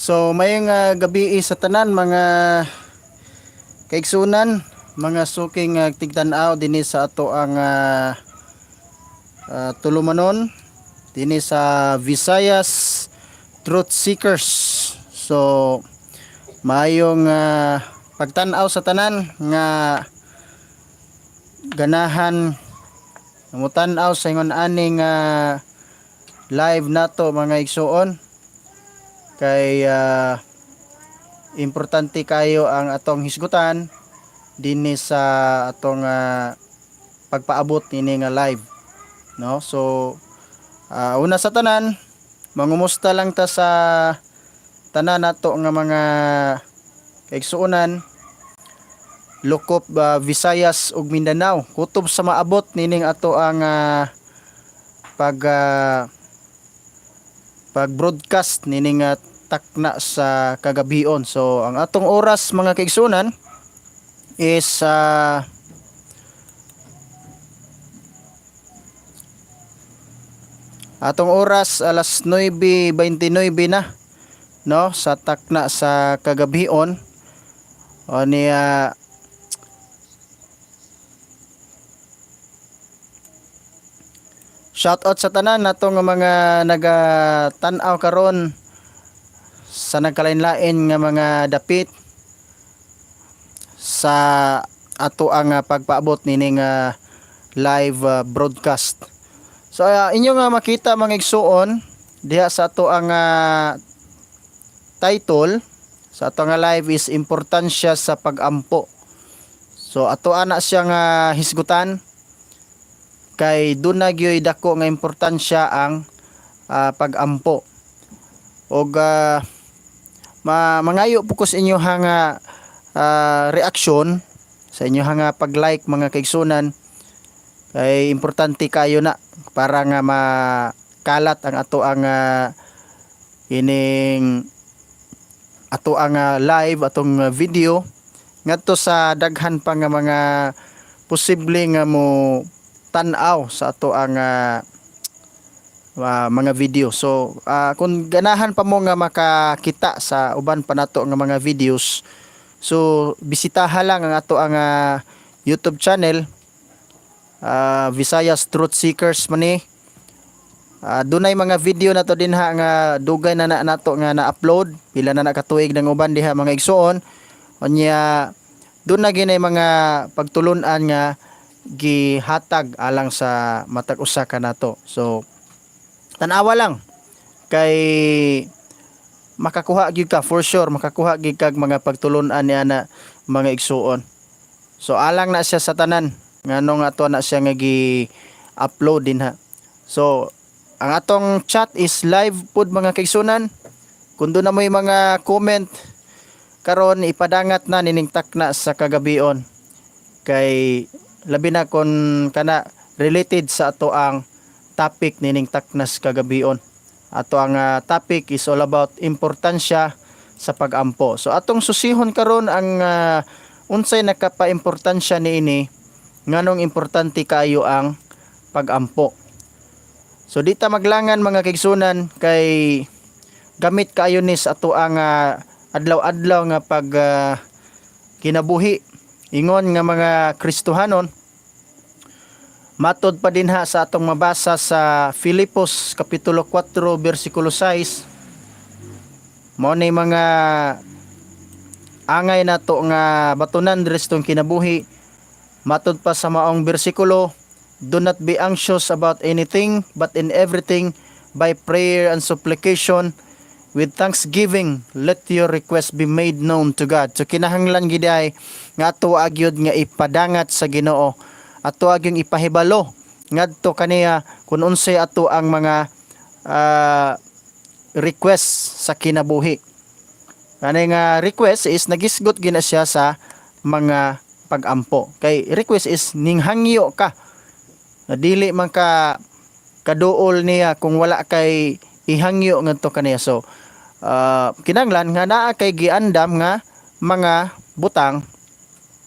So mayong gabi sa tanan, mga kaigsunan, mga suking tigtan-aw dinhi sa ato ang tulumanon dinhi sa Visayas Truth Seekers. So maayong pagtan-aw sa tanan nga ganahan mutan-aw sa ingon aning live nato, mga igsuon, kay importante kayo ang atong hisgutan dinhi sa atong pagpaabot nini nga live, no? So una sa tanan, mangumusta lang ta sa tanan nato nga mga kaigsuonan lokop Visayas ug Mindanao, kutob sa maabot nining ato ang pag broadcast nining takna sa kagabion. So ang atong oras, mga kaigsunan, is atong oras alas 9:29 na, no, sa takna sa kagabion. O niya, shout out sa tanan nato nga mga nagatan-aw karon sa nagkalain-lain nga mga dapit sa ato ang pagpaabot nining live broadcast. So inyo nga makita, mga igsuon, diha sa ato ang title sa ato nga live is importansya sa pagampo. So ato ana siya nga hisgutan kay duna gyoy dako nga importansya ang pagampo. Og mangayo po ko sa inyo nga reaksyon, sa inyo nga pag-like, mga kaigsunan, kay importante kayo na para nga makalat ang ato ang ining ato ang live, atong video ngadto sa daghan pa nga mga posible nga mo tan-aw sa ato ang mga video. So kung ganahan pa mo nga makakita sa uban pa nato nga mga videos, so bisitaha lang ang ato ang YouTube channel, Visayas Truth Seekers man ni. Dunay mga video na to dinha nga dugay na na nato nga na-upload, pila na na katuig ng uban diha, mga igsuon. Unya doon na ginay mga pagtulunan nga gihatag alang sa matag usa ka nato. So tan-awa lang kay makakuha gyud ka, for sure makakuha gyud kag mga pagtulunan niya na, mga igsuon. So alang na siya sa tanan ngano nga ato na siya nga gi-upload dinha. So ang atong chat is live pud, mga kaigsunan. Kung doon na mo'y mga comment karon, ipadangat na nining takna sa kagabion kay labi na kon kana related sa ato ang topic nining taknas kagabion. Ato ang topic is all about importansya sa pagampo. So atong susihon karon ang unsay nakapaimportansya niini, nganong importante kayo ang pagampo. So di ta maglangan, mga kaigsunan, kay gamit kayo ni sa ato ang adlaw-adlaw nga pag kinabuhi ingon nga mga Kristohanon. Matod pa dinha sa atong mabasa sa Filipos kapitulo 4 bersikulo 6, mao ni mga angay nato nga batunan diri sa atong kinabuhi. Matod pa sa maong bersikulo, "Do not be anxious about anything, but in everything, by prayer and supplication with thanksgiving, let your request be made known to God." So kinahanglan gid ay nga ato agyod nga ipadangat sa Ginoo, ato agyong ipahibalo ngadto kaniya kung unsay ato ang mga request sa kinabuhi. Kani nga request is nagisgot gina siya sa mga pagampo. Kay request is ninghangyo ka. Na dili man ka kaduol niya kung wala kay ihangyo ngadto kaniya. So kinahanglan nga naa kay giandam nga mga butang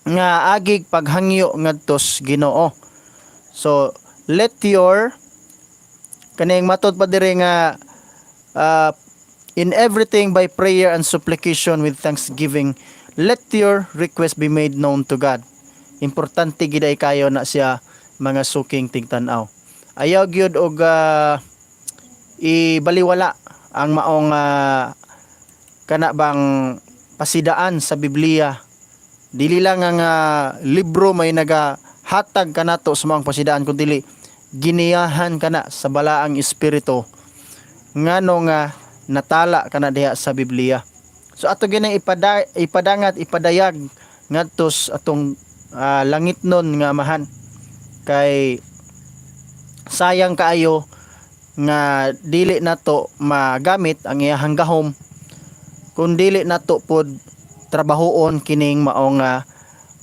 nga agig paghangyo ngadto sa Ginoo. So let your kaning matod pa diri nga In everything, by prayer and supplication with thanksgiving, let your request be made known to God. Importante gid ay kayo na siya, mga suking tigtan-aw. Ayaw gyud og ibaliwala ang maong kana bang pasidaan sa Biblia. Dili lang ang libro may nagahatag kanato sa maong pasidaan, kun dili giniyahan kana sa Balaang Espiritu, ngano nga natala kana diha sa Biblia. So ato ginang ipadangat, ipadayag ngadto sa atong langitnon nga Amahan, kay sayang kaayo nga dili nato magamit ang iyahang gahom kung dili nato pod trabahoon kining maong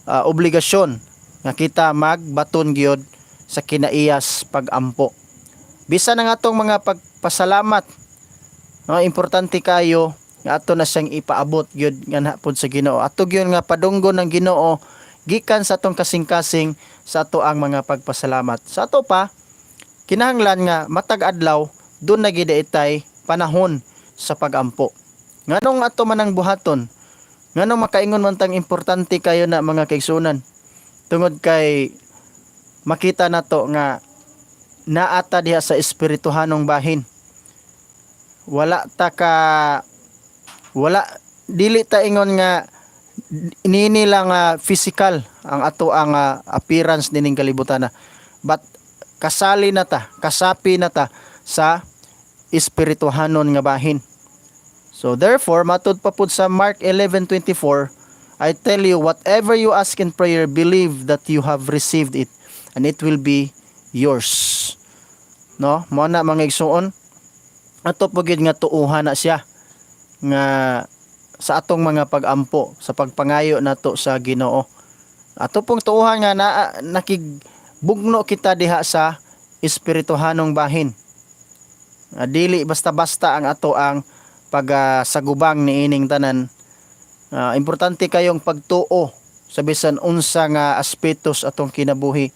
obligasyon nga kita magbaton gyud sa kinaiyas pagampo. Bisan ang atong mga pagpasalamat, no, importante kayo nga ato na siyang ipaabot gyud nganha pod sa Ginoo. Ato gyud nga padunggon ng Ginoo gikan sa atong kasing-kasing sa ato ang mga pagpasalamat. Sa ato pa, kinahanglan nga matag adlaw duna gyud itay panahon sa pagampo. Nganong ato man ang buhaton? Nganong makaingon man tang importante kayo na, mga kaigsunan? Tungod kay makita nato nga naata diha sa espirituhanong bahin. Wala ta ka wala dili ta ingon nga nini lang physical ang ato ang appearance nining kalibutan na. But kasali na ta, kasapi na ta sa espirituhanon nga bahin. So therefore, matud pa pud sa Mark 11:24, "I tell you, whatever you ask in prayer, believe that you have received it, and it will be yours." No? Mo na, mga igsuon, ato po gyud nga tuuhan na siya nga sa atong mga pagampo, sa pagpangayo nato sa Ginoo. Ato pong tuuhan nga na nakigbugno kita diha sa espirituhanong bahin. Nga dili basta-basta ang ato ang pagsagubang niining tanan. Importante kayong pagtuo sa bisan unsa nga aspetos atong kinabuhi.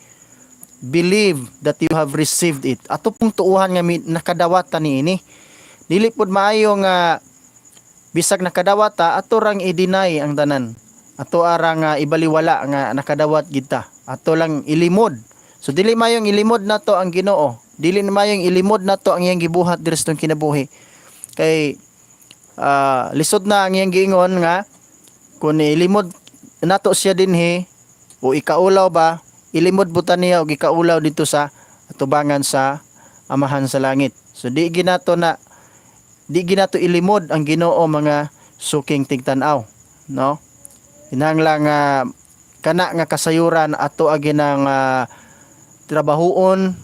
Believe that you have received it. Ato pong tuuhan nga nakadawat ta niini. Dili pud maayo nga bisag nakadawat ta, ato rang i-deny ang tanan. Ato arang ibaliwala nga nakadawat gid ta. Ato lang ilimod. So dili mayong ilimod nato ang Ginoo. Dili na mayong ilimod nato ang iyang gibuhat diri sa atong kinabuhi. Kay lisod na ang iyang giingon nga kung ilimod nato siya dinhi o ikaulaw ba, ilimod buta niya og ikaulaw dito sa atubangan sa Amahan sa langit. So di ginato ilimod ang Ginoo, mga suking tigtan-aw, no? Kinahanglan nga kana nga kasayuran ato agi ng trabahoon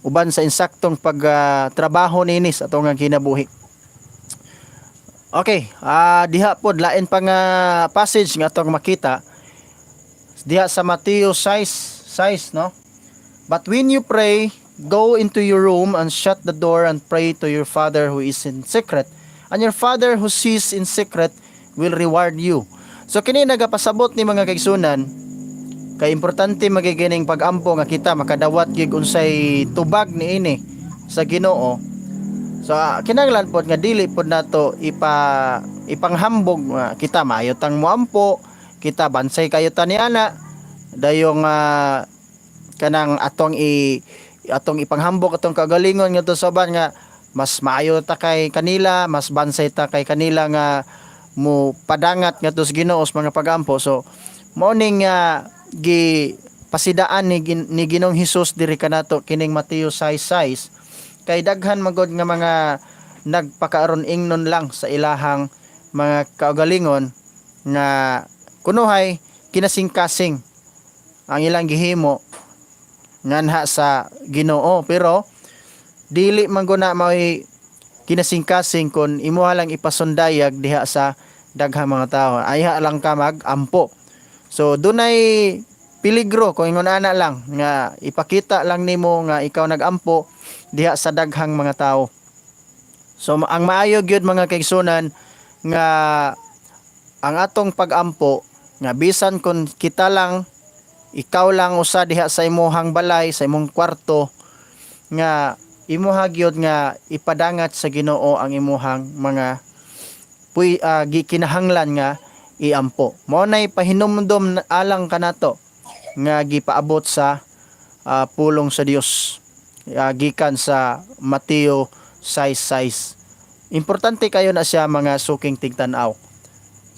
uban sa insaktong pagtrabaho niini sa atong nga kinabuhi. Okay, diha pod lain pa nga passage nga atong makita diha sa Matthew 6:6, no? "But when you pray, go into your room and shut the door and pray to your Father who is in secret. And your Father who sees in secret will reward you." So kini nagapasabot ni, mga kaigsunan, kay importante magigining pagampo nga kita makadawat gig unsay tubag niini sa Ginoo. So kinahanglan pod nga dili pod nato ipanghambog nga kita maayo tang moampo, kita bansay kayo ta ni ana, dayong kanang atong ipanghambog atong kagalingon ngadto sa uban nga mas maayo ta kay kanila, mas bansay ta kay kanila nga mo padangat ngadto sa Ginoo sa mga pagampo. So mao ning gi pasidaan ni Ginoong Hesus diri kanato kining Mateo 6:6, kay daghan magod nga mga nagpakaaron ingnon lang sa ilahang mga kaugalingon nga kunuhay kinasingkasing ang ilang gihimo nganha sa Ginoo, pero dili man guna mao'y kinasingkasing kon imuha lang ipasundayag diha sa daghang mga tao, ayha lang ka mag-ampo. So dunay peligro kung ingon ana lang nga ipakita lang nimo nga ikaw nagampo diha sa daghang mga tao. So ang maayo gyud, mga kaigsunan, nga ang atong pagampo nga bisan kung kita lang, ikaw lang usa diha sa imuhang balay, sa imong kwarto nga Imuha gyud nga ipadangat sa Ginoo ang imuhang mga puy gikinahanglan nga iampo. Mao nay pahinumdom alang kanato nga gipaabot sa pulong sa Dios gikan sa Mateo 6:6. Importante kayo na siya, mga suking tigtan-aw.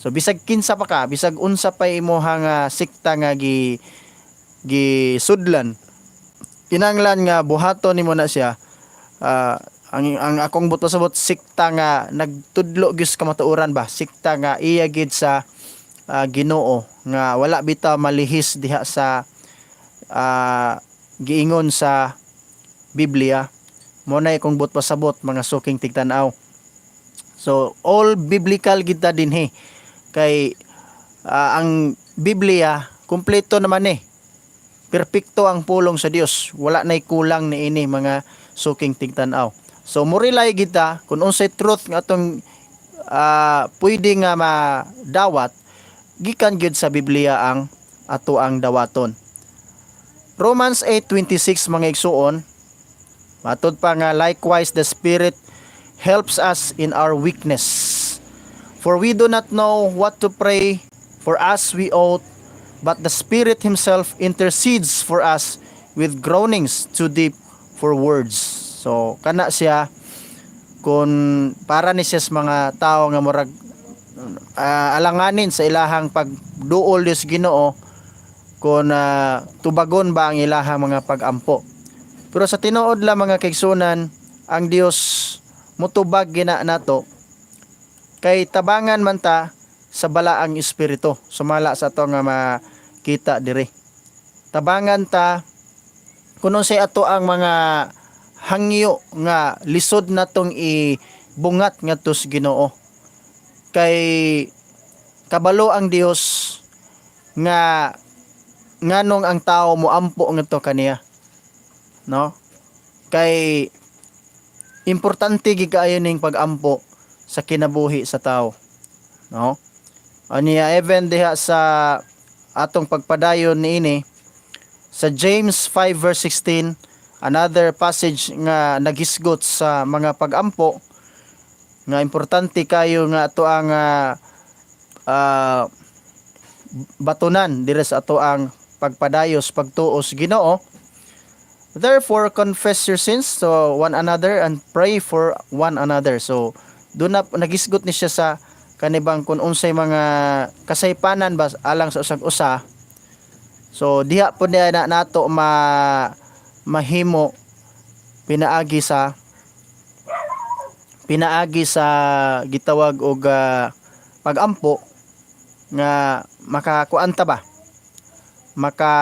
So bisag kinsa pa ka, bisag unsa pa imuhang sikta nga gi gisudlan, kinahanglan nga buhaton nimo na siya. Ang akong buot pasabot, sikta nga nagtudlo gyud sa kamatuoran ba, sikta nga iya gid sa Ginoo nga wala bitaw malihis diha sa giingon sa Biblia. Mo na akong buot pasabot, mga suking tigtan-aw. So all biblical kita dinhi kay ang Biblia kumpleto naman eh, perpekto ang pulong sa Dios, wala nay kulang niini, mga suking tigtan-aw. So mo-rely kita kung unsay truth nga atong pwede nga madawat gikan gyud sa Biblia ang ato ang dawaton. Romans 8:26, mga igsuon, matud pa nga, "Likewise the Spirit helps us in our weakness, for we do not know what to pray for as we ought, but the Spirit himself intercedes for us with groanings too deep for words." So kana siya, kung para ni siya sa mga tao nga murag alanganin sa ilahang pagduol sa Ginoo kung tubagon ba ang ilahang mga pagampo. Pero sa tinuod lang, mga kaigsunan, ang Dios mutubag gina nato kay tabangan man ta sa Balaang Espiritu, sumala sa ato nga makita diri. Tabangan ta kung unsay ato ang mga hangyo nga lisod natong ibungat ngadto sa Ginoo. Kay kabalo ang Dios nga nganong ang tao moampo ngadto kaniya. No? Kay importante gid kaayo ning pag-ampo sa kinabuhi sa tao. No? Aniya, even diha sa atong pagpadayon niini sa James 5 verse 16, another passage nga nagisgot sa mga pag-ampo nga importante kayo nga ato ang batunan dire sa ato ang pagpadayos pagtuo sa Ginoo. "Therefore confess your sins to one another and pray for one another." So doon na nagisgot ni siya sa kanibang kung unsay mga kasaypanan ba alang sa usag usa. So diha po niya na nato mahimo pinaagi sa gitawag og pagampo nga makakuan ta ba, maka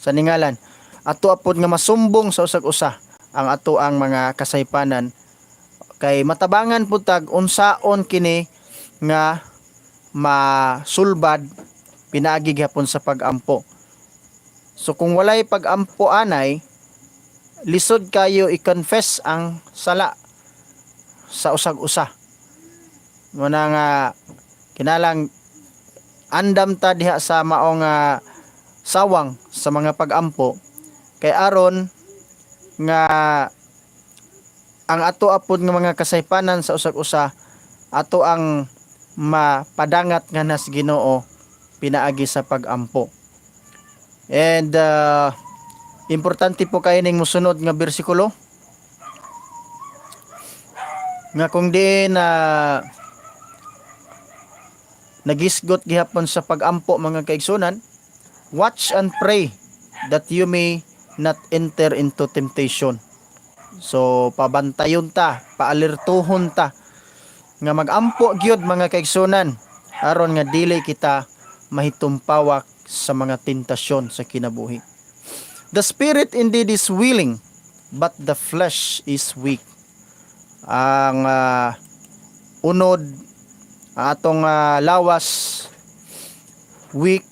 sa ningalan ato apod nga masumbong sa usag usa ang ato ang mga kasaypanan kay matabangan pud tag unsaon kini nga masulbad pinaagi gihapon sa pagampo. So kung walay pagampo anay, lisod kayo i-confess ang sala sa usag usa. Muna nga kinalang andam ta diha sa maong sawang sa mga pagampo kay aron nga ang ato apod nga mga kasaypanan sa usag usa ato ang mapadangat nga nas Ginoo pinaagi sa pagampo. And importante po kay ning musunod nga bersikulo nga kung di na nagisgot gihapon sa pagampo, mga kaigsunan, "Watch and pray that you may not enter into temptation." So pabantayon ta, paalertuhon ta nga magampo gyud, mga kaigsunan, aron nga dili kita mahitumpawak sa mga tentasyon sa kinabuhi. "The spirit indeed is willing, but the flesh is weak." Ang unod, atong lawas weak,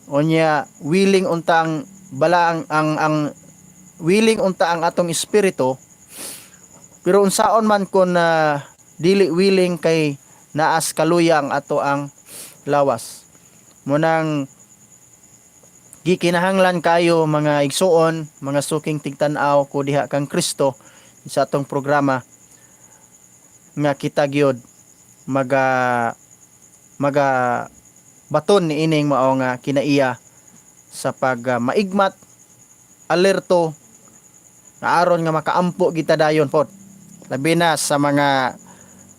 unya willing unta ang bala ang willing unta ang atong espiritu, pero unsaon man kon dili willing kay naas kaluya ang ato ang lawas. Munang Gikinahanglan kayo, mga igsuon, mga suking tigtan-aw ko diha kang Kristo sa atong programa, nga kita gyud maga maga baton niining mao nga kinaiya sa pag maigmat, alerto nga aron nga makaampo kita dayon pod, labi na sa mga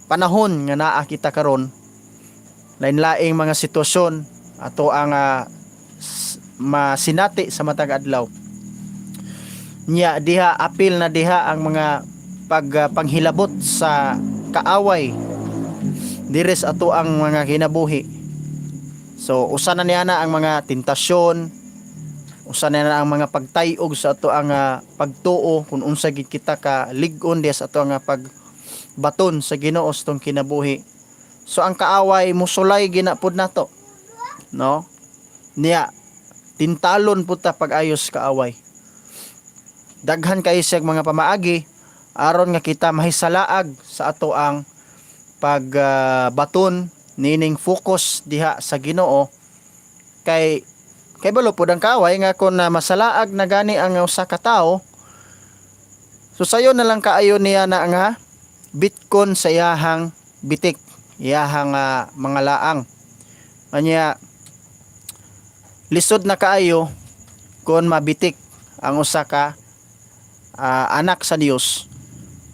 panahon nga naa kita karon, lain-laing mga sitwasyon ato ang masinati sa matag adlaw. Nya diha apil na diha ang mga panghilabot sa kaaway diri sa ato ang mga kinabuhi. So usa na niya na ang mga tentasyon, usa na na ang mga pagtayog sa ato ang pagtuo kung unsa gid kita ka lig-on diha sa ato ang pagbaton sa Ginoo sa atong kinabuhi. So ang kaaway musulay gina pud nato, no? Niya tintalon pud ta pag-ayos kaaway. Daghan kay siya mga pamaagi aron nga kita mahisalaag sa ato ang pagbaton nining focus diha sa Ginoo, kay kay balo pud ang kaaway nga kon na masalaag na gani ang usa ka tawo, so sayo na lang kaayo niya na nga bitkon sa iyahang bitik, iyahang mga laang. Anya lisod na kaayo kon mabitik ang usa ka anak sa Dios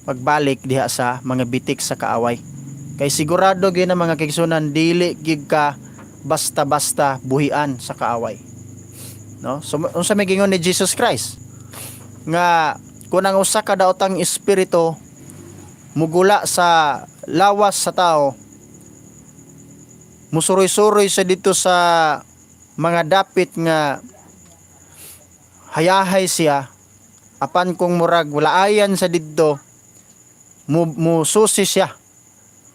pagbalik diha sa mga bitik sa kaaway, kay sigurado gyud na, mga kaigsunan, dili gid ka basta-basta buhian sa kaaway, no? So unsa may gingon ni Jesus Christ nga kung ang usa ka daotang espiritu mugula sa lawas sa tao, musuroy-suroy sa dito sa mga dapit nga hayahay siya, apan kung murag walaayan sa didto, mususi siya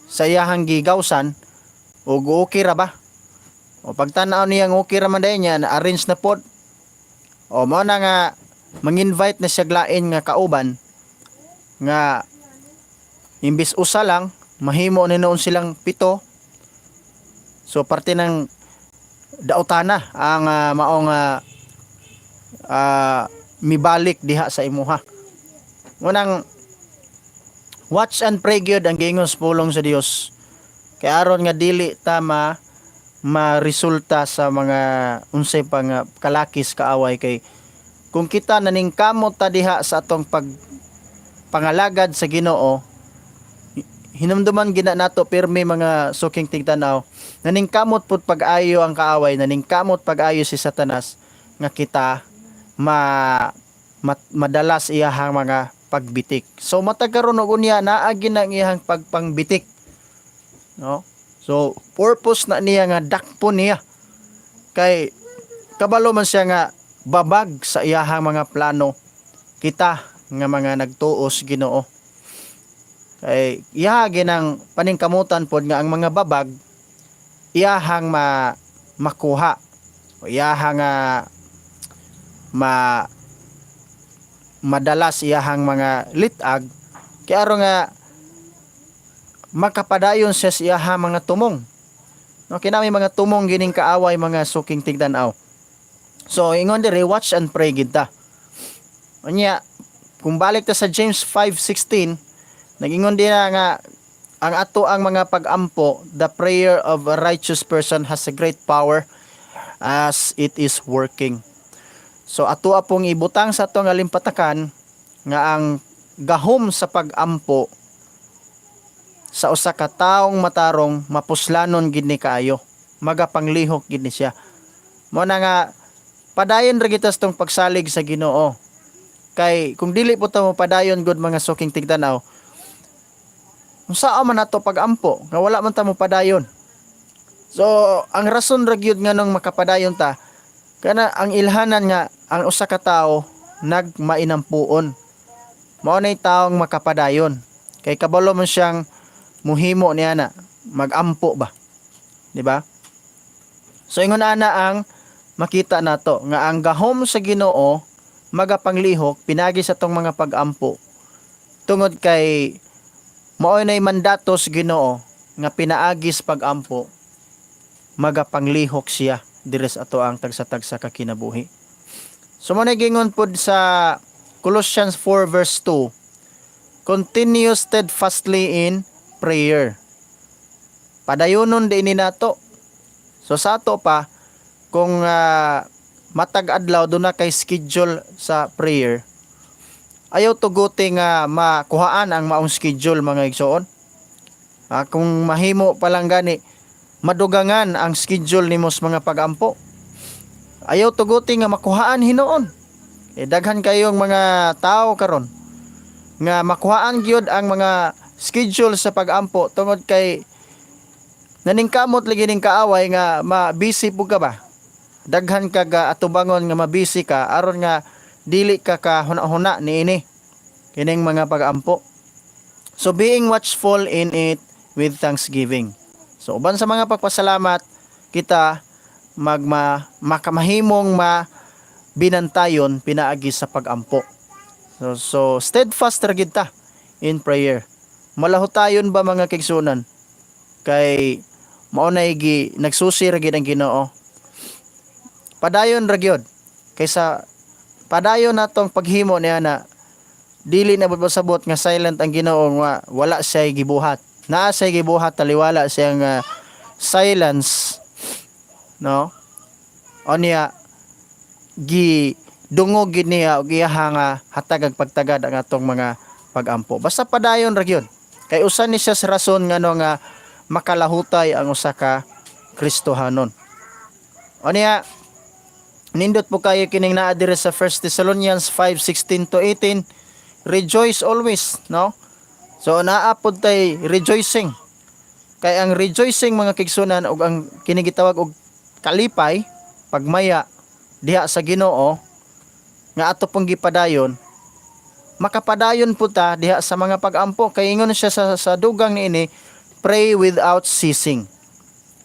sa iyahang gigawsan ug okay ra ba? O pagtan-aw niya nga okay ra man diay niya na arrange na pod, o mao na nga mang-invite na siya lain nga kauban, nga imbis usa lang, mahimo ni noon silang pito. So parte ng daotana ang maong mibalik diha sa imuha. Unang watch and pray gyud ang giingon sa pulong sa Dios, kay aron nga dili ta ma maresulta sa mga unsay pa nga kalakis kaaway. Kay kung kita naningkamot ta diha sa atong pag pangalagad sa Ginoo, hinumduman gina nato pirmi, mga suking tigtanaw, naningkamot pud pag-ayo ang kaaway, naningkamot pag-ayo si Satanas nga kita madalas iyahang mga pagbitik. So matag karon og unya, naa gyud ang iyahang pagpangbitik, no? So purpose na niya nga dakpon niya, kay kabalo man siya nga babag sa iyahang mga plano kita nga mga nagtuo sa Ginoo, kay iyaha ginang paningkamutan pod nga ang mga babag iyahang makuha o iyahang madalas iyahang mga litag, kay aron nga makapadayon siya sa iyahang mga tumong, no? Kinami mga tumong gining kaaway, mga suking tigtan-aw. So ingon diri, watch and pray gid ta. Unya kung balik ta sa James 5:16, nagingon din na nga ang ato ang mga pag-ampo, the prayer of a righteous person has a great power as it is working. So ato apong ibutang sa atong alimpatakan nga ang gahom sa pag-ampo sa usa ka taong matarong mapuslanon gid ni kaayo. Magapanglihok gid ni siya. Mo na nga padayon ra kita sa tong pagsalig sa Ginoo. Kay kung dili po ta mo padayon gud, mga suking tigtanaw, unsaa man nato pag-ampo nga wala man ta mo padayon? So ang rason ra gyud nganong makapadayon ta kana ang ilhanan nga ang usa ka tawo nagmainampuon. Mao nay taong makapadayon. Kay kabalo man siyang muhimo niya na magampo ba. Di ba? So ingon ana ang makita nato nga ang gahom sa Ginoo magapanglihok pinagi sa tong mga pag-ampo, tungod kay mao nay mandato sa Ginoo nga pinaagi sa pag-ampo magapanglihok siya. Diri sa ato ang tagsa-tagsa ka kinabuhi. So mo na gingon pod sa Colossians 4 verse 2, "Continue steadfastly in prayer." Padayonon din ni nato. So sa ato pa, kung matag adlaw duna kay schedule sa prayer, ayaw tuguti nga makuhaan ang maong schedule, mga igsoon. Kung mahimo pa lang gani, madugangan ang schedule nimo sa mga pagampo. Ayaw tuguti nga makuhaan hinuon. Eh, daghan kayong mga tao karon nga makuhaan gyud ang mga schedule sa pagampo tungod kay naningkamot lagi ning kaaway nga ma-busy pud ka ba. Daghan ka ga atubangon nga ma-busy ka aron nga dili ka ka huna-huna niini kining mga pagampo. So being watchful in it with thanksgiving. So uban sa mga pagpasalamat, kita magma makamahimong ma binantayon pinaagi sa pagampo. So steadfast ra gid ta in prayer. Malahutayon ba, mga kaigsuonan? Kay mao na gi nagsusi ra gid ang Ginoo. Padayon ra gyud kaysa padayon natong paghimo niya na dili na pasabot nga silent ang Ginoo, nga wala siya gibuhat. Naa siya gibuhat, taliwala siyang silence, no? Onya gi dungog gid niya og iyaha nga hatag ag pagtagad ang atong mga pagampo. Basta padayon ra gyud. Kay usa ni siya sa rason ngano nga makalahutay ang usa ka Kristohanon. Onya nindot po kayo kining naa diri sa 1 Thessalonians 5:16 to 18, "Rejoice always," no? So naa pod tay rejoicing. Kay ang rejoicing, mga kaigsuonan, ug ang kini gitawag og kalipay, pagmaya diha sa Ginoo nga ato pong gipadayon, makapadayon po ta diha sa mga pagampo kay ingon siya sa dugang niini, "Pray without ceasing,"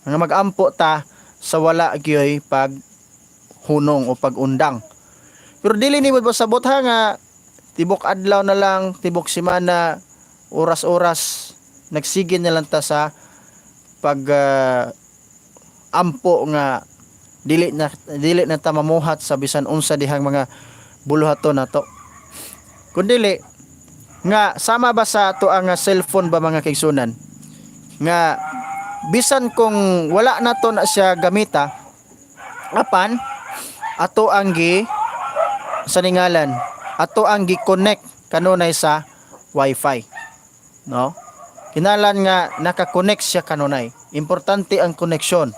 nga magampo ta sa wala gyoy pag hunong o pag-undang. Pero dili ni mo pasabot ha nga tibok adlaw na lang, tibok semana, oras-oras nagsige na lang ta sa pag ampo nga dili na ta mamuhat sa bisan unsa dihang mga buluhaton nato. Kun dili nga sama ba sa ato ang cellphone ba, mga kaigsuonan, nga bisan kung wala nato na siya gamita, apan ato ang gi sa ningalan, ato ang gi-connect kanunay sa wifi, no? Kinalan nga naka-connect siya kanunay. Importante ang connection.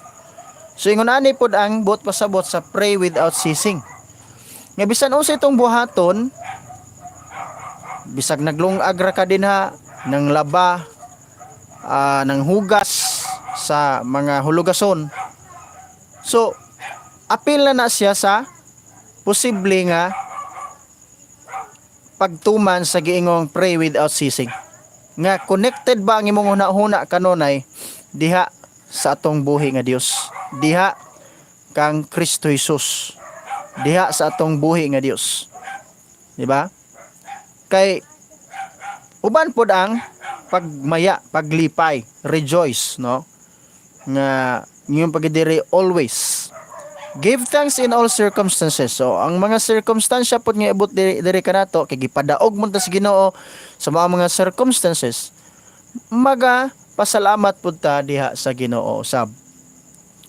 So ingon ani pod ang buot pasabot sa "pray without ceasing," nga bisan unsa itong buhaton, bisag naglungag ra ka dinha ng laba, ng hugas sa mga hulugason, so apil na na siya sa posible nga pagtuman sa giingong "pray without ceasing," nga connected ba ang imong huna-huna kanunay diha sa atong buhi nga Dios, diha kang Kristo Jesus, diha sa atong buhi nga Dios, di ba? Kay uban pod ang pagmaya, paglipay, rejoice, no? Nga ngayong pagidiri, "Always give thanks in all circumstances." So ang mga circumstansya pod nga ibot diri kanato kay gipadaog mo ta sa Ginoo sa mga circumstances, maga pasalamat pud ta diha sa Ginoo sab.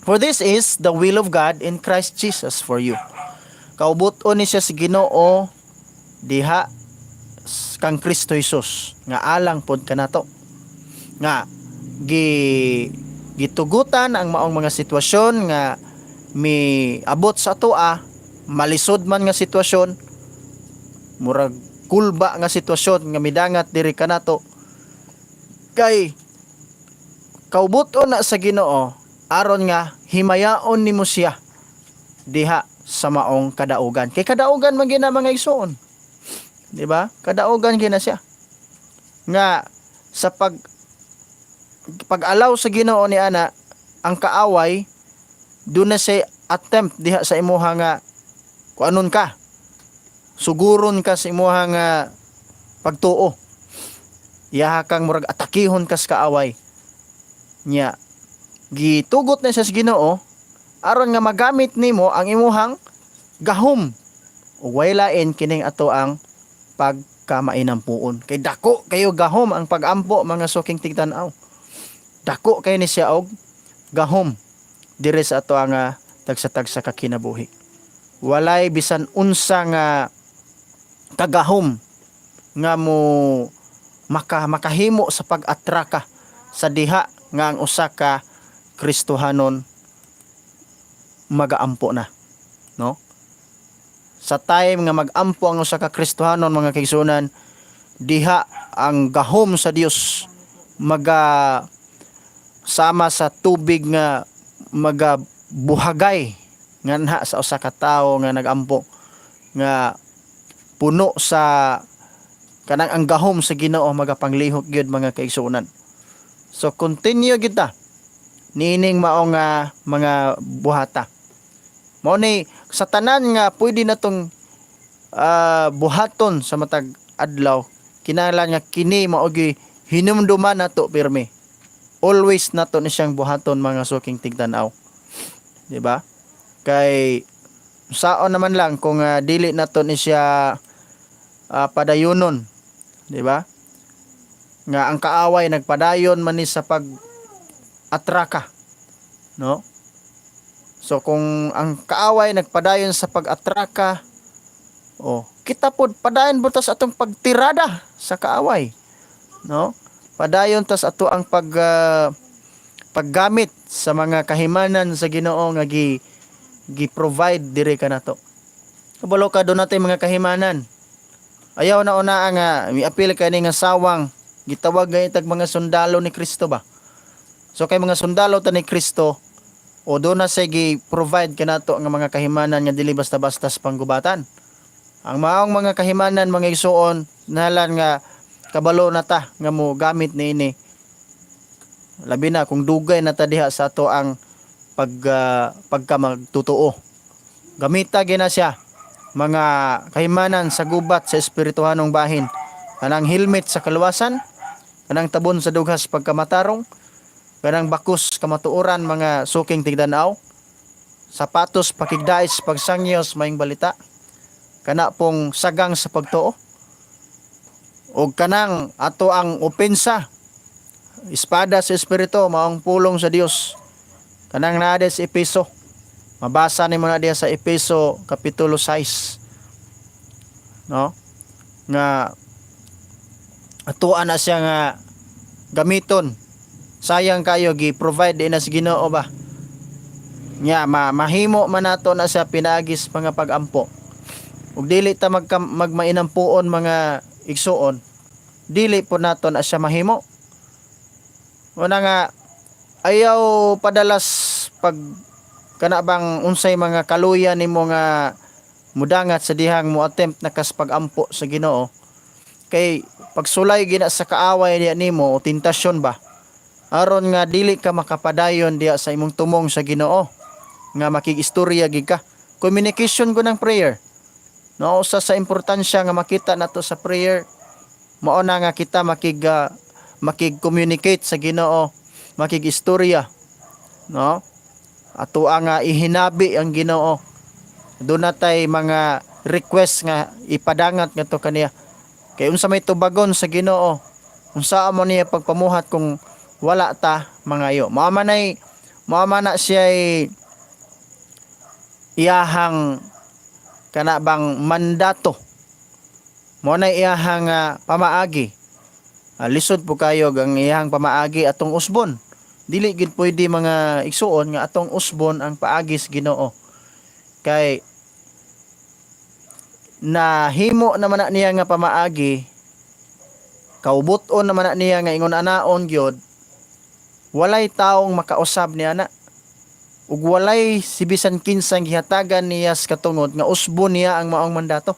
"For this is the will of God in Christ Jesus for you." Kaubuton ni siya sa Ginoo diha kang Kristo Jesus nga alang pod kanato nga gi gitugutan ang maong mga sitwasyon nga mi abot sa atoa, malisod man nga sitwasyon, murag kulba nga sitwasyon nga midangat diri kanato, kay kaubuton na sa Ginoo aron nga himayaon nimo siya diha sa maong kadaugan. Kay kadaugan man gina, mga igsoon, di ba? Kadaugan gina siya nga sa pag-alaw sa Ginoo ni ana, ang kaaway doon na siya attempt diha sa imuha nga kuanon ka, suguron ka sa imuha nga pagtuo, iyaha kang murag atakihon kas kaaway niya. Gitugot na siya sa Ginoo Aron nga magamit nimo ang imuhang gahom ug way lain kining ato ang pagkamainampuon. Kay dako kayo gahom ang pagampo, mga suking tigtan-aw. Dako kay ni siya og gahom diri sa ato ang tagsa-tagsa ka kinabuhi. Walay bisan unsa nga kagahom nga mo makahimo sa pag-atraka sa diha nga ang usa ka Kristohanon magaampo na, no? Sa time nga magampo ang usa ka Kristohanon, mga kaigsuonan, diha ang gahom sa Dios maga sama sa tubig nga maga buhagay nganha sa usa ka tawo nga nagampo, nga puno sa kanang ang gahom sa Ginoo magapanglihok gyud, mga kaigsuonan. So continue kita niining mao nga mga buhata. Mao ni sa tanan nga pwede natong buhaton sa matag adlaw, kinahanglan nga kini mao gyud hinumduman nato pirmi. Always nato ni siyang buhaton, mga suking tigtan-aw. Di ba? Kay saon naman lang kung dili nato ni siya padayonon, di ba? Nga ang kaaway nagpadayon man ni sa pag atraka, no? So kung ang kaaway nagpadayon sa pag-atraka, oh, kita pod padayon butas atong pagtirada sa kaaway, no? Padayon tas ato ang paggamit sa mga kahimanan sa Ginoo nga gi gi-provide diri kanato. Kabalo ka doon natin mga kahimanan. Ayaw na una nga miapil kani nga sawang gitawag gani tag mga sundalo ni Kristo ba. So kay mga sundalo ta ni Kristo, o doon na siya gi-provide kanato nga mga kahimanan nga dili basta-basta sa panggubatan. Ang maong mga kahimanan, mga igsuon, nalan nga kabalo na ta nga mo gamit niini. Labi na kung dugay na ta diha sa ato ang pagka magtotoo. Gamita gina siya mga kahimanan sa gubat sa espirituhanong bahin. Kanang helmet sa kaluwasan, kanang tabon sa dughas pagkamatarong, kanang bakus kamatuoran, mga suking tigdan-aw, sapatos pakigdais pagsangyo maayong balita, kana pong sagang sa pagtuo, ug kanang ato ang opensa, espada sa espiritu, maong pulong sa Dios. Kanang naa sa Epeso. Mabasa nimo na diha sa Epeso kapitulo 6. No? Nga atoa na siya nga gamiton. Sayang kayo gi-provide din na sa Ginoo ba. Nya mahimo man nato na sa pinaagis mga pagampo. Ug dili ta magmainampuon, mga igsuon, dili po nato na siya mahimo. Una nga ayaw padalas pag kana bang unsay mga kaluya nimo nga mudangat sa dihang mo attempt na kas pagampo sa Ginoo, kay pagsulay gina sa kaaway diya nimo o tentasyon ba, aron nga dili ka makapadayon diya sa imong tumong sa Ginoo nga makig-istorya gid ka. Communication ko ng prayer, no? Usa sa importansya nga makita nato sa prayer, mao na nga kita makig-communicate sa Ginoo, makig-istorya, no? Ato nga ihinabi ang Ginoo. Doon natay mga request nga ipadangat ngadto kaniya, kay unsa may tubagon sa Ginoo, unsa mo niya pagpamuhat kung wala ta mangayo? Mao man na siya iyahang kana bang mandato, mo na iyahang pamaagi. Lisod po kayo ang iyahang pamaagi atong usbon. Dili gid pwede, mga igsuon, nga atong usbon ang paagi sa Ginoo, kay nahimo naman na niya nga pamaagi, kaubuton naman na niya nga ingon anaon gyud. Walay taong makausab niya na ug walay si bisan kinsang gihatagan niya sa katungod nga usbon niya ang maong mandato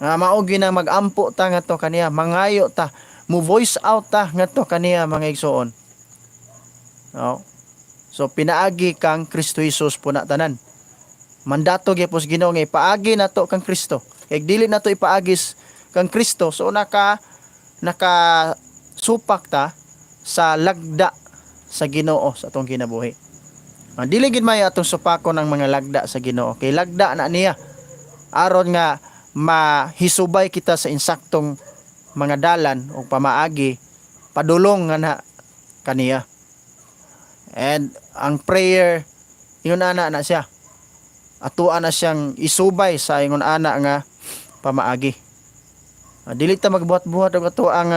nga mao gina magampo ta ngadto kaniya, mangayo ta, mo voice out ta ngadto kaniya, mga igsuon, no? So pinaagi kang Kristo Jesus po na tanan. Mandato gyapon sa Ginoo nga ipaagi nato kang Kristo, kay dili nato ipaagis kang Kristo, so naka naka supak ta sa lagda sa Ginoo sa atong kinabuhi. Dili gid may atong supakon ang mga lagda sa Ginoo kay lagda na niya aron nga mahisubay kita sa insaktong mga dalan o pamaagi padulong nga na kaniya. And ang prayer, ingon ana na siya, atoa na siyang isubay sa ingon ana nga pamaagi. Dili ta magbuhat-buhat og ato ang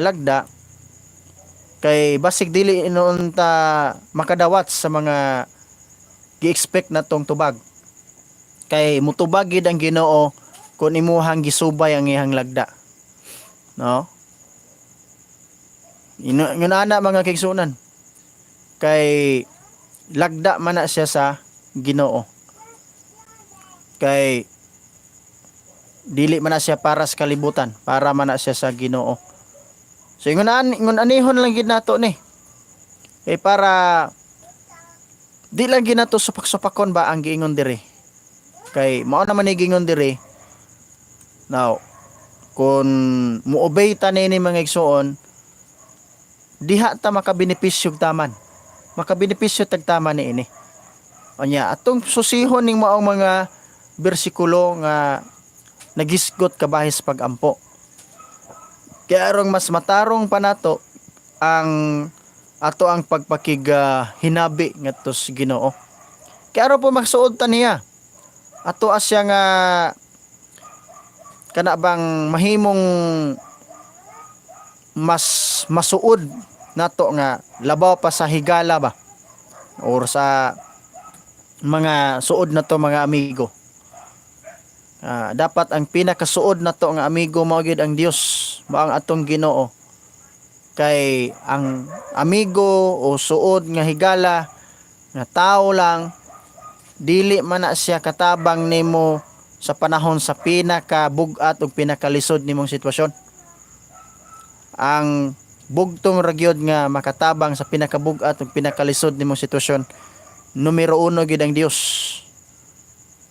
lagda kay basig dili noon ta makadawat sa mga gi-expect natong tubag, kay mutubag gid ang Ginoo kung imuhang gisubay ang iyang lagda, no? Ingon ana, mga kaigsuonan, kay lagda man na siya sa Ginoo, kay dili man na siya para sa kalibutan, para man na siya sa Ginoo. So ingon anihon lang gid nato ni kay para di lang gid nato supak-supakon ba ang giingon diri, kay mao naman ni giingon diri. Now, kung mo-obey ta nini, mga igsuon, diha ta makabenepisyo taman, makabenepisyo tag tama niini. Unya atong susihon ning maong mga bersikulo nga nagisgot kabahin sa pagampo kay arong mas matarong pa nato ang ato ang pagpakig hinabi ngadto sa Ginoo, kay aron po magsuod ta niya, ato asya nga kana bang mahimong mas masuod nato nga labaw pa sa higala ba or sa mga suod na to mga amigo. Dapat ang pinakasuod na to nga amigo mao gyud ang Dios, mao ang atong Ginoo, kay ang amigo o suod nga higala nga tao lang, dili man na siya katabang nimo sa panahon sa pinakabugat ug pinakalisod nimong sitwasyon. Ang bugtong ra gyud nga makatabang sa pinakabugat ug pinakalisod nimong sitwasyon, numero uno gyud ang Dios,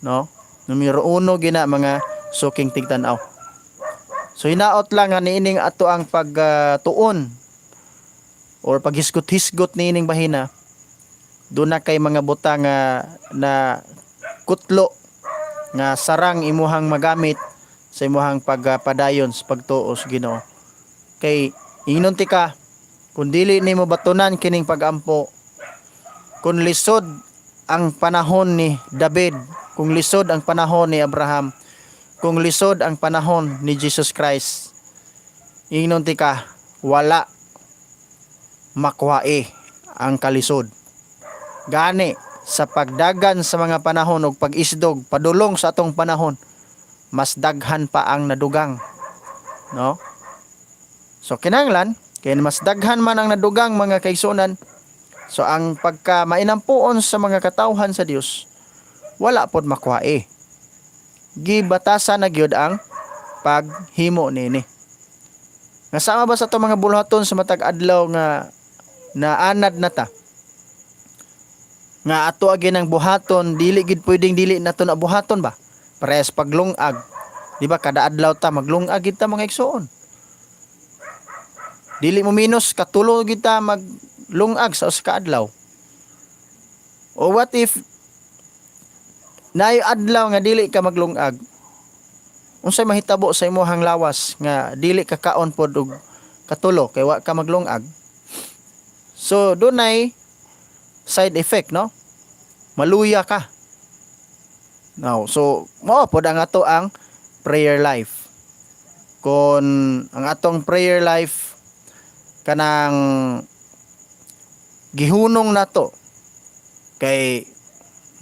no? Numero uno gina, mga suking tigtan-aw. So hinaot lang nga niining ato ang pagtuon or paghisgot-hisgot niining bahina, doon na kay mga butang nga na kutlo nga sarang imuhang magamit sa imuhang pagpadayon sa pagtuo sa Ginoo, kay ingnon tika, kung dili nimo batunan kining pagampo, kung lisod ang panahon ni David, kung lisod ang panahon ni Abraham, kung lisod ang panahon ni Jesus Christ, ingnon tika, wala makuhae ang kalisod. Gani sa pagdagan sa mga panahon ug pag-isdog padulong sa atong panahon, mas daghan pa ang nadugang, no? So kinahanglan kay mas daghan man ang nadugang, mga kaigsuonan, so ang pagka mainampuon sa mga katawhan sa Dios, wala pod makuhae. Gibatasan na gyud ang paghimo niini. Nga sama ba sa ato mga buluhaton sa matag adlaw nga naanad na ta nga ato agi ng buhaton, dili gid pwedeng dili nato na buhaton ba? Parehas paglungag, di ba? Kada adlaw ta maglungag gid ta, mga igsuon. Dili mo minus katulo gid ta maglungag sa usa ka adlaw. O what if naay adlaw nga dili ka maglungag? Unsay mahitabo sa imong lawas nga dili ka kaon pod og katulo kay wa ka maglungag? So dunay side effect, no? Maluya ka. Now, so mao pod ang ato ang prayer life. Kung ang atong prayer life kanang gihunong nato, kay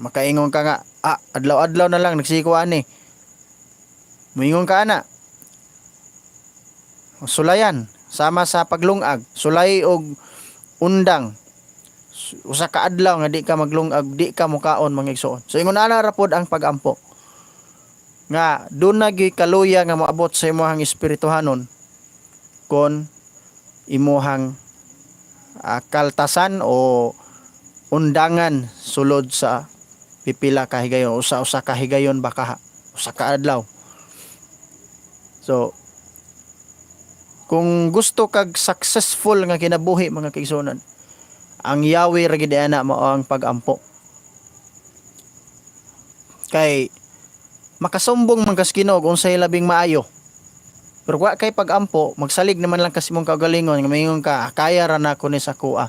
makaingon ka nga, "Ah, adlaw-adlaw na lang nagsiko ani." Moingon ka ana, sulayan sama sa paglungag, sulay og undang, usa ka adlaw nga di ka maglungag, di ka mukaon, mga igsoon. So ingon ana ra pod ang pagampo nga doon na gyud kaluya nga moabot sa imuhang espirituhanon kon imuhang kaltasan o undangan sulod sa pipila ka higayon, usa-usa ka higayon ba kaha, usa ka adlaw. So kung gusto kag successful nga kinabuhi, mga kaigsuonan, ang yawi ra gid ana mao ang pagampo. Kay makasumbong man kas Ginoo kung unsay labing maayo. Pero wa kay pagampo, magsalig naman lang kasi mong kaugalingon nga maingon ka, "Ah, kaya ra nako ni sa kuha."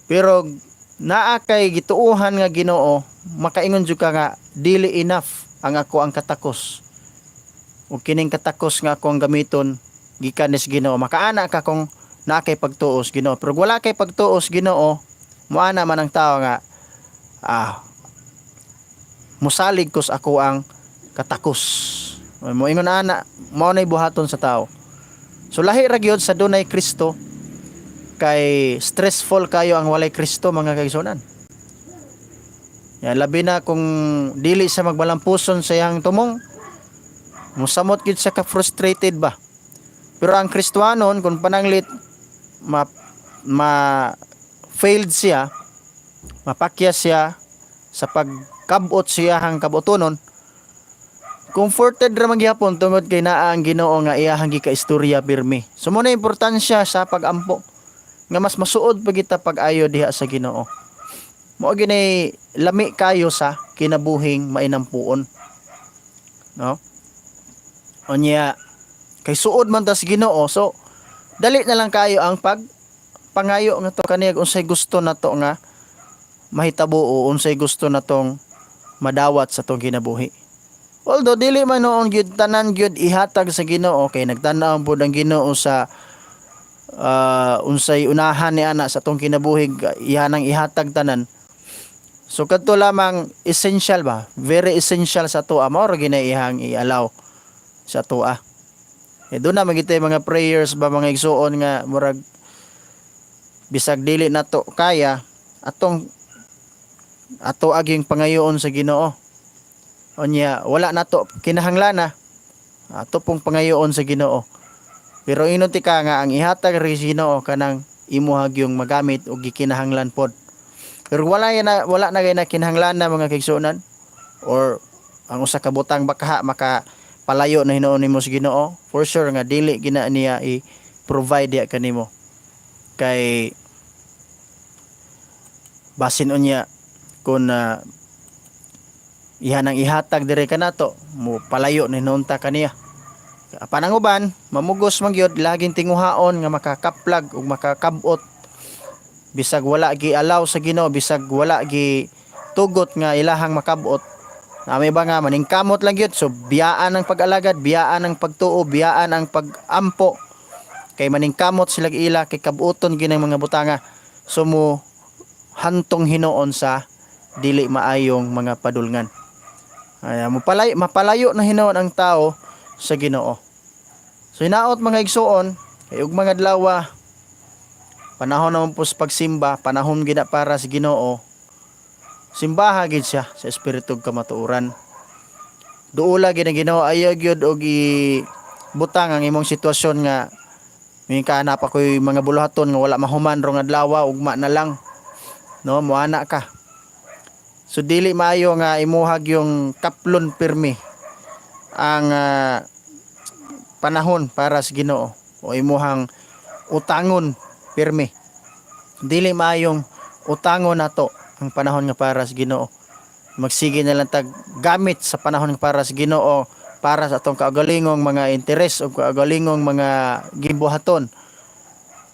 Pero naa kay gituohan nga Ginoo, makaingon jud ka nga dili enough ang ako ang katakos. Ug kining katakos nga ako ang gamiton gikan nis Ginoo. Makaana ka kung naa kay pagtuos Ginoo. Pero wala kay pagtuos Ginoo, muana man ang tao nga musalig ko sa ako ang katakos. Moingon ana, mao nay buhaton sa tao. So lahi ra gyud sa dunay Kristo kay stressful kayo ang walay Kristo, mga kaigsuonan. Yan, labi na kung dili sa magbalampuson sa iyang tumong, musamot gyud sa ka frustrated ba. Pero ang Kristohanon, kung pananglit ma failed siya, mapakyas siya sa pagkabot siya hang kabutonon, comforted ra man gihapon tungod kay naa ang Ginoo nga iyahang gikaistorya pirmi. So mo na importansya sa pagampo nga mas masuod pa kita pag-ayo diha sa Ginoo. Mao ginay lami kayo sa kinabuhing mainampuon. No? Unya kay suod man ta sa Ginoo, so dali na lang kayo ang pag pangayo nga to kaniya unsay gusto nato nga mahitabo o unsay gusto natong madawat sa tong kinabuhi. Although dili man noon gyud tanan gyud ihatag sa Ginoo kay nagtan-aw pud ang Ginoo sa unsay unahan ni ana sa tong kinabuhi, iyanang ihatag tanan. So kadto lamang essential ba? Very essential sa atoa, mao ra gyud iyang i-allow sa atoa. Eh doon na magitay mga prayers ba, mga igsuon, nga murag bisag dili nato kaya, atong ato aging pangayoon sa Ginoo. Unya wala nato kinahanglana, ato pong pangayoon sa Ginoo. Pero ingon ka nga ang ihatag ri sa Ginoo kanang imuha gyung magamit og gikinahanglan pod. Pero wala na gay na kinahanglan na, mga kaigsuonan, or ang usa ka butang bakaha maka palayo na hinuon nimo sa Ginoo, for sure nga dili gina niya i-provide diya kanimo. Kay basin unya kung iha nang ihatag dire kanato, mo palayo ni hinuon ta kaniya. Apan ang uban, mamugos man gyud, laging tinguhaon nga makakaplag ug makakabot bisag wala gi allow sa Ginoo, bisag wala gi tugot nga ilahang makabot. Na may ba nga maningkamot lang gyud, so biyaan ang pag-alagad, biyaan ang pagtuo, biyaan ang pagampo kay maningkamot sila ila kay kabuton gyud ang mga butanga, so mo hantong hinuon sa dili maayong mga padulngan. Ay, mapalayo, mapalayo na hinuon ang tao sa Ginoo. So hinaot, mga igsuon, kay ug mga adlaw, panahon naman po sa pagsimba, panahon gina para sa Ginoo. Simbaha gid siya sa espiritu ug kamatuoran. Duula gid ang Ginoo, ayaw gyud og butang ang imong sitwasyon nga may kaanap ako'y mga buluhaton nga wala mahuman rong adlaw, ugma na lang. No, moana ka. So dili maayo nga imuhag yung kaplon pirmi ang panahon para sa Ginoo o imuhang utangon pirmi. Dili maayong utangon nato ang panahon nga para sa Ginoo. Magsige na lang tag gamit sa panahon nga para sa Ginoo para sa atong kaugalingong mga interes o kaugalingong mga gibuhaton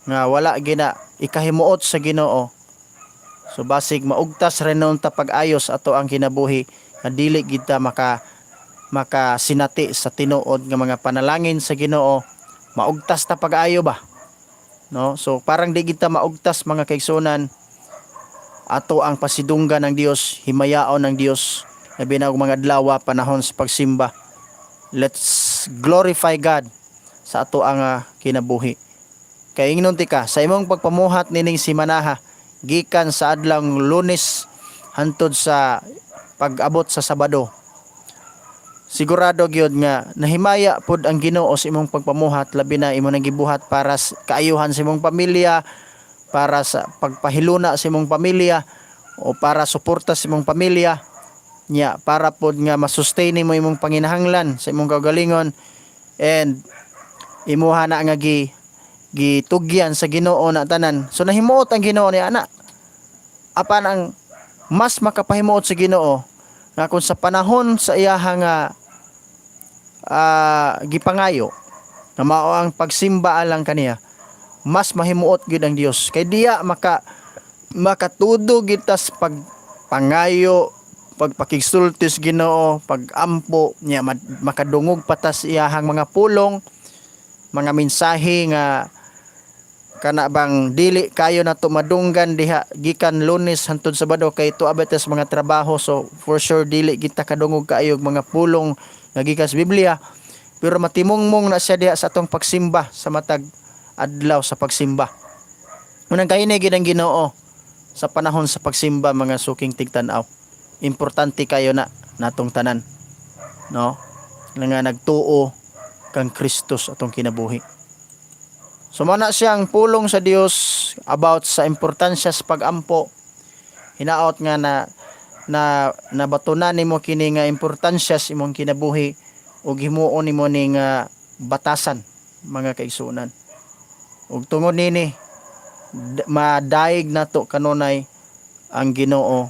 nga wala gina ikahimuot sa Ginoo. So basig maugtas rin noon ta pag-ayos ato ang kinabuhi nga dili kita makasinati sa tinuod nga mga panalangin sa Ginoo. Maugtas ta pag-ayo ba, no? So parang di kita maugtas, mga kaigsunan, ato ang pasidunggan ng Dios, himayaon ng Dios, labi na og mga adlaw, panahon sa pagsimba. Let's glorify God sa ato ang kinabuhi. Kay ingnon tika sa imong pagpamuhat nining simanaha gikan sa adlawng Lunes hantod sa pag-abot sa Sabado, sigurado gyud nga nahimaya pod ang Ginoo sa imong pagpamuhat, labi na imo nang gibuhat para sa kaayuhan sa imong pamilya, para sa pagpahiluna sa imong pamilya o para suporta sa imong pamilya nya, para pod nga masustain nimo imong panginahanglan sa imong kaugalingon and imuha na nga gitugyan sa Ginoo na tanan. So nahimuot ang Ginoo ni ana. Apan ang mas makapahimuot sa Ginoo Nga kung sa panahon sa iyaha nga gipangayo nga mao ang pagsimba alang kaniya, mas mahimuot gyud ang Dios kay diya makatudo kita sa pagpangayo, pagpakigsulti sa Ginoo, pagampo niya, makadungog pa ta sa iyahang mga pulong, mga mensahe nga kana bang dili kayo na madunggan diha gikan Lunes hantod Sabado kay tuwa ba ta sa mga trabaho. So for sure dili kita kadungog kaayo og mga pulong nga gikan sa Biblia, pero matimungmong na siya diha sa atong pagsimba, sa matag adlaw sa pagsimba. Unang kahinay gid ang Ginoo sa panahon sa pagsimba, mga suking tigtan-aw. Importante kayo na natong tanan, no, nga nagtuo kang Kristus atong kinabuhi. So mao na siyang pulong sa Dios about sa importansya sa pagampo. Hinaot nga na na nabatunan nimo kini nga importansya sa imong kinabuhi ug himuon nimo ni nga batasan, mga kaigsuonan. Ug tungod nini madaig nato kanunay ang Ginoo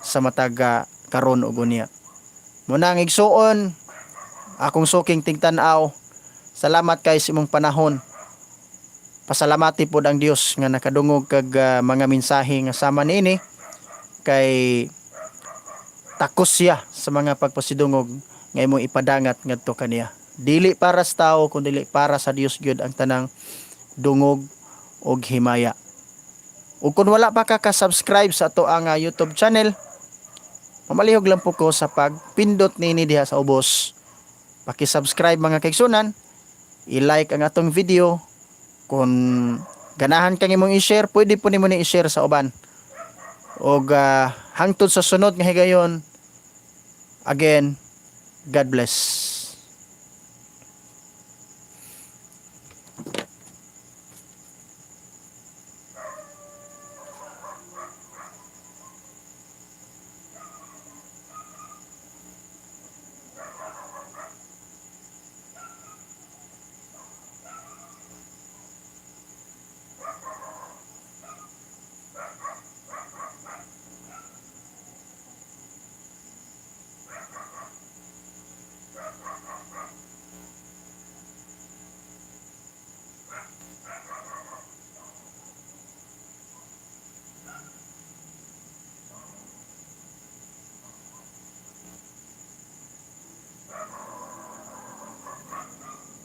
sa mataga karon ug unya. Muna ang igsuon, akong suking tigtan-aw, salamat kay sa imong panahon. Pasalamati pod ang Dios nga nakadungog kag mga mensahe nga sama niini kay takos siya sa mga pagpasidungog nga imong ipadangat ngadto kaniya. Dili para sa tao kundi para sa Dios gyud ang tanang dungog og himaya. Ug kung wala pa ka ka-subscribe sa ato ang YouTube channel, mamalihog lang po ko sa pagpindot nini diha sa ubos. Paki-subscribe, mga kaigsunan, i-like ang atong video. Kung ganahan kang imong i-share, pwede po nimo ni i-share sa uban. Og hangtod sa sunod nga higayon, again, God bless.